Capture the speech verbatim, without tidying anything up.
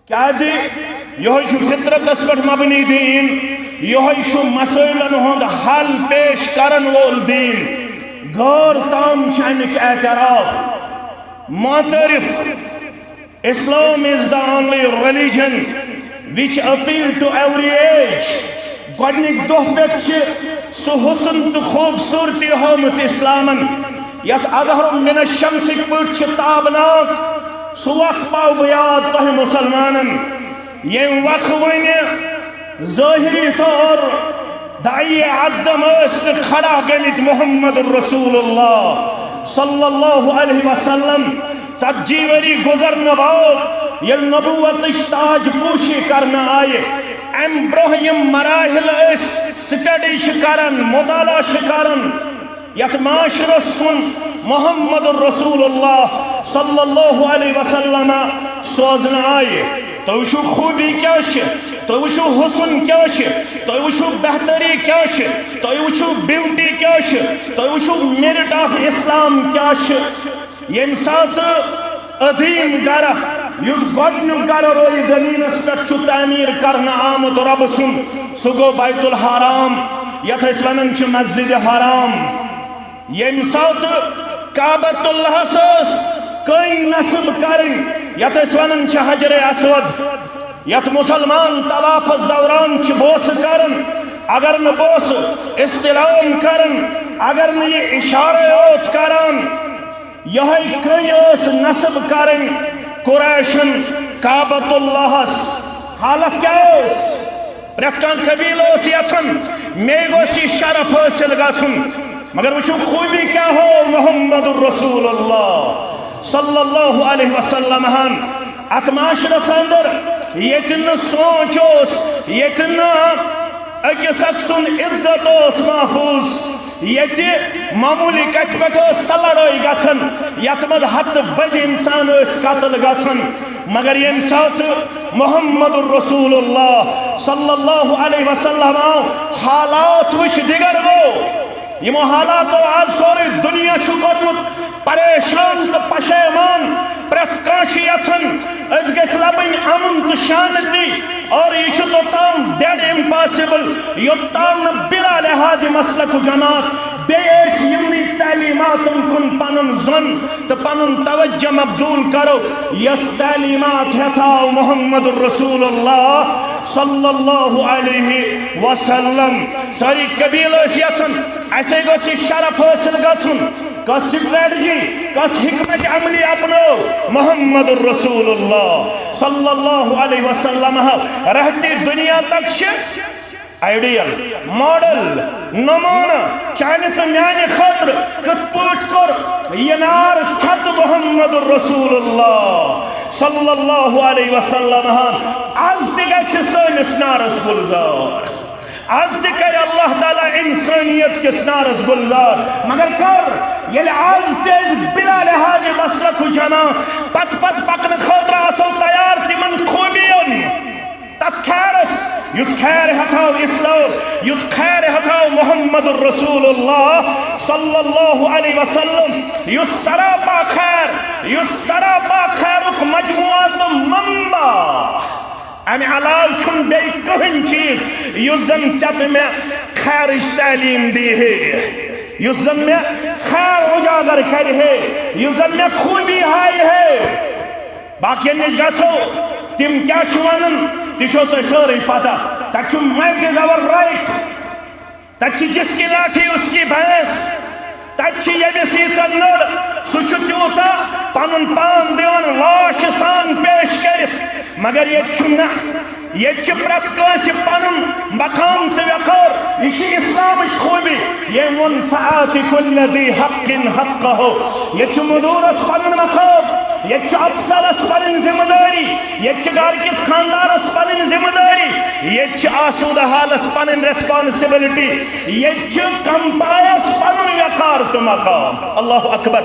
کیٛاہ دِ؟ یہوے چھُ فطرتس پٮ۪ٹھ مبنی دین، یہوے چھُ مسٲیلن ہُنٛد حل پیش کرن وول دین۔ غٲر تام چھِ امیُک اعتراف۔ معترف، Islam is the only religion which appeal to every age۔ گۄڈنِکۍ دۄہ پٮ۪ٹھ چھِ سُہ حسن تہٕ خوٗبصوٗرتی ہٲومٕژ اسلامن، یۄس اظہر من الشمسٕکۍ پٲٹھۍ چھِ تابناک۔ سُہ وق پاو بہٕ یاد تۄہہِ مُسلمانن، ییٚمہِ وق وۄنۍ ظٲہری طور داعی عدم ٲسۍ نہٕ کھڑا گٔمٕتۍ محمد رسول اللہ صلی اللہ علیہ وسلم۔ ژتجی ؤری گُزرنہٕ بعد ییٚلہِ نبوتٕچ تاج پوشی کرنہٕ آیہِ، امہِ برونٛہہ یِم مراحل ٲسۍ سٹڈی چھِ کران، مطالعہ چھِ کران، یتھ معاشرس کُن محمد رسول اللہ صلی اللہ علیہ وسلم سوزنہٕ آیہِ۔ تُہۍ وٕچھِو خوٗبی کیٛاہ چھِ، تُہۍ وٕچھِو حسن کیٛاہ چھِ، تُہۍ وٕچھِو بہتری کیٛاہ چھِ، تُہۍ وٕچھِو بیوٹی کیٛاہ چھِ، تُہۍ وٕچھِو میرٹ آف اسلام کیٛاہ چھِ۔ ییٚمہِ ساتہٕ عظیٖم گرٕ، یُس گۄڈٕنیُک گرٕ رویہِ زٔمیٖنَس پٮ۪ٹھ چھُ تعمیٖر کرنہٕ آمُت رۄبہٕ سُنٛد، سُہ گوٚو بیت الحرام، یَتھ أسۍ وَنان چھِ مسجد حرام۔ ییٚمہِ ساتہٕ کعبۃ اللہَس ٲس کٔنۍ نصب کرٕنۍ، یَتھ أسۍ وَنان چھِ حجر اسود، یَتھ مُسلمان طوافَس دوران چھِ بوسہٕ کران، اگر نہٕ بوسہٕ استلام کران، اگر نہٕ یہِ اِشارے یوت کران، یہے کٔنۍ ٲس نصب کرٕنۍ قریشن کعبۃ اللہَس۔ حالت کیٛاہ ٲس؟ پرٛٮ۪تھ کانٛہہ قبیلہٕ اوس یژھان، مےٚ گوٚژھ یہِ شرف حٲصِل گژھُن۔ مگر وٕچھِو خوٗبی کیٛاہ ہٲو محمد رسول اللہ صلی اللہ علیہ وسلم ہن۔ اتھ معاشرس اندر ییٚتہِ نہٕ سونچ اوس، ییٚتہِ نہٕ أکِس اکھ سُنٛد عزت اوس محفوظ، ییٚتہِ معموٗلی کتھِ پٮ۪ٹھ ٲس سۄ لڑٲے گژھان یتھ منٛز ہتہٕ بٔدۍ انسان ٲسۍ قتل گژھان، مگر ییٚمہِ ساتہٕ محمد رسول اللہ صلی اللہ علیہ وسلم آو، حالات وٕچھ دِگر گوٚو۔ یِمو حالاتو آز سورُے دُنیا چھُ کوٚرمُت پریشان تہٕ پشیمان۔ پرٛٮ۪تھ کانٛہہ چھُ یژھان أسۍ گٔژھۍ لبٕنۍ امن تہٕ شانتی، اور یہِ چھُ توٚتام dead impossible، یوٚتام نہٕ بلا لحاظ مسلک و جماعت بیٚیہِ أسۍ یِمنٕے تعلیٖماتن کُن پنُن ظۄن تہٕ پنُن توجہ مبذول کرو، یۄس تعلیٖمات ہٮ۪تھ آو محمد رسول اللہ صلی اللہ علیہ وسلم۔ سٲری قبیلہٕ ٲسۍ یژھان اَسے گوٚژھ یہِ شرف حٲصِل گژھُن۔ کس سٹریٹجی، کس حکمت عملی اپنو؟ محمد رسول اللہ صلی اللہ علیہ وسلم رہتی دنیا تک چھ آئیڈیل، ماڈل، نمونہ چانہِ تہٕ میانہِ خٲطرٕ کِتھ پٲٹھۍ کوٚر یہِ نار ژھتہٕ محمد رسول اللہ صلی اللہ علیہ وسلم۔ از تہِ گژھِ سٲنِس نارس گُلزار۔ از تہِ کرِ اللہ تعالیٰ انسانیت کِس نارس گُلزار۔ مگر کر؟ ییٚلہِ از تہِ أسۍ بلا لحاظ مسلک و جماعت پتہٕ پتہٕ پکنہٕ خٲطرٕ آسو تیار تِمن خوٗبین، تتھ خیرس، یُس خیر ہٮ۪تھ آو اسلام، یُس خیر ہٮ۪تھ آو محمد رسول اللہ صلی اللہ علیہ وسلم، یُس سراپا خیر، یُس سراپا خیرُک مجموعہ تہٕ منبع۔ امہِ علاوٕ چھُنہٕ بیٚیہِ کٕہٕنۍ چیٖز یُس زن ژےٚ تہٕ مےٚ خیرٕچ تعلیٖم دی ہے، یُس زن مےٚ خیر اجاگر کرِ ہے، یُس زن مےٚ خوٗبی ہایہِ ہے۔ باقین نِش گژھو، تِم کیٛاہ چھِ ونان، تہِ چھو تۄہہِ سٲرٕے پتہ۔ تتہِ چھُ might is our right۔ تتہِ چھِ جس کی لاٹھی اس کی بھینس۔ تتہِ چھِ ییٚمِس ییٖژاہ نٔر، سُہ چھُ تیوٗتاہ پنُن پان دِوان لاش سان پیش کٔرِتھ۔ مگر ییٚتہِ چھُنہٕ۔ ییٚتہِ چھِ پرٛٮ۪تھ کٲنٛسہِ پنُن مقام تہٕ وقار۔ یہِ چھِ اسلامٕچ خوٗبی۔ ییٚمۍ ووٚن، "فآت کل ذی حق حقہ۔" ییٚتہِ چھُ مزوٗرس پنُن مقام، ییٚتہِ چھُ افسرس پنٕنۍ ذمہٕ دٲری، ییٚتہِ چھِ گرٕ کِس خاندارس پنٕنۍ ذمہٕ دٲری، ییٚتہِ چھِ آسوٗدٕ حالس پنٕنۍ ریسپانسبلٹی، ییٚتہِ چھُ کمپایس پنُن وقار تہٕ مقام۔ اللہ اکبر۔